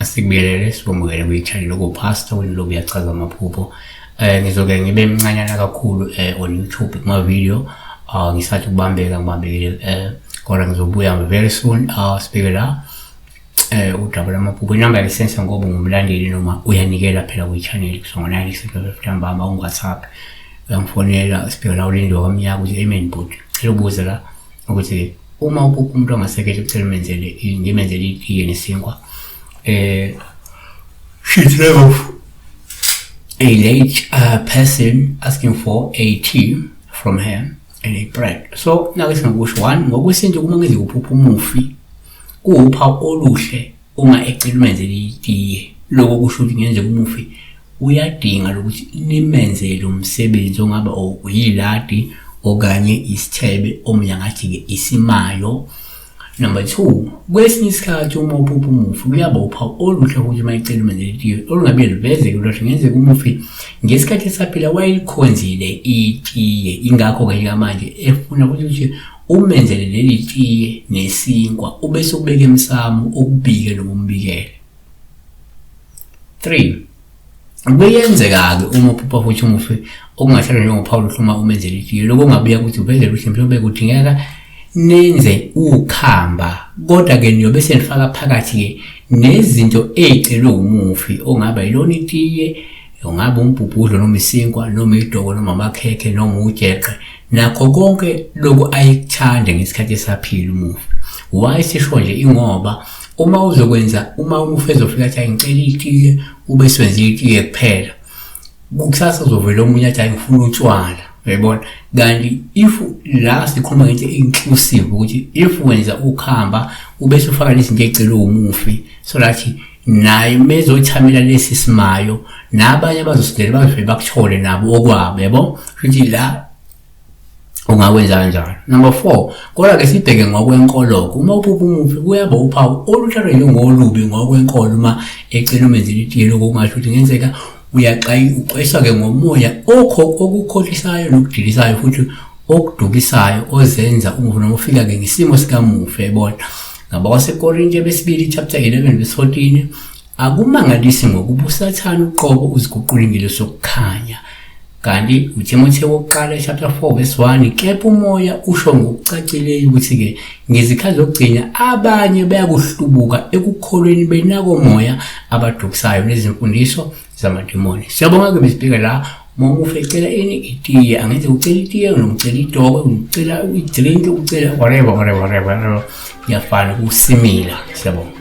Asikubiyelele sikwamukele kwi-channel okuPastor Winlow uyachaza amaphupho. Ngizoke ngibe mncanyana kakhulu on YouTube kuma video. Ngisathi ukubambeka ngibambekile kodwa ngizobuya very soon. Sibheke la udaba lwamaphupho. Inamba yalisensa ngoba ungumlandeli noma uyanikela phela kwi-channel kusongo 9 ntambama ungu-WhatsApp. Uyangifonela sibheke la uLindo kamnyaka ukuthi amen bhuti. Cela ubuze la ukuthi uma uphupha umuntu ongasekele ucela umenzele ngimenzele itiye nesinkwa she level a late person asking for a tea from her and a bread. So nake singakusho one ngokwesintu kuma ngeze kuphupha umufi kuwuphawu oluhle uma ecela umenzele itiye. Lokho kusho ukuthi ngenzeka umufi uyadinga lokuthi nimenzele umsebenzi ongaba uyiladi okanye isithebe omunye angathi-ke isimayo. Number 2, kwesinye isikhathi uma uphupha umufi kuyaba uphawu oluhle ukuthi uma ecela umenzele itiye olungabe luvezeke lwathi ngenzeka umufi ngesikhathi esaphila wayelikhonzile itiye, ingakho-ke njengamanje efuna ukuthi umenzele leli tiye nesinkwa ubese ukubeka emsamo ukubike noma umbikele. 3, kuyenzeka-ke uma uphupha futhi umufi okungahlala njengophawu oluhle uma umenzela itiye, lokho kungabuya ukuthi uvezele uhle mhlawumbe kudingeka nenze ukhamba, kodwa-ke niyobe senifaka phakathi-ke nezinto ey'celwe umufi ongaba yilona itiye, ungaba umbhubhudlo noma isinkwa noma idoko noma amakhekhe noma ujeqe, nakho konke lokhu ayekuthanda ngesikhathi esaphila umufi. Why sisho nje? Ingoba uma uzokwenza, uma umufi ezofika athi ngicela itiye, ube senza itiye kuphela, kusasa uzovela omunye athi ngifuna utshwala, uyayibona? Kanti if la sikhuluma ngento inclusive ukuthi if wenza ukhamba ubese ufaka nezinto ezicelwe umufi, so that naye mezothamela lesi simayo nabanye abazosindela bazofike bakuthole nabo okwabo, yabo? Futhi la ungakwenza kanjalo. Number 4, kodwa ke sibheke ngokwenkolo. Uma uphupha umufi kuyaba uphawu oluthathwa njengolubi ngokwenkolo uma ecela umenzele itiye. Lokho kungasho ukuthi ngenzeka uyaxwayiswa-ke ngomoya okukhohlisayo nokudilisayo futhi okudukisayo ozenza umufi noma ufika-ke ngesimo sikamufi, yayibona? NgabawaseKorinte besibili chapter 11 verse 14, akumangalisi ngokuba uSathane uqobo uziguqula ingelosi yokukhanya. Kanti uThimothewu wokuqala chapter 4 verse 1, kepha umoya usho ngokucacileyo ukuthi-ke ngezikhathi zokugcina abanye bayakuhlubuka ekukholweni benakomoya abadukisayo nezimfundiso zamadimoni. Siyabonga-ke besibheke la uma umufi ecela ini itiye, angenze ucela itiye noma ucela idokwe, ucela i-drink, ucela whatever whatever whatever, kuyafana kusimila. Siyabonga.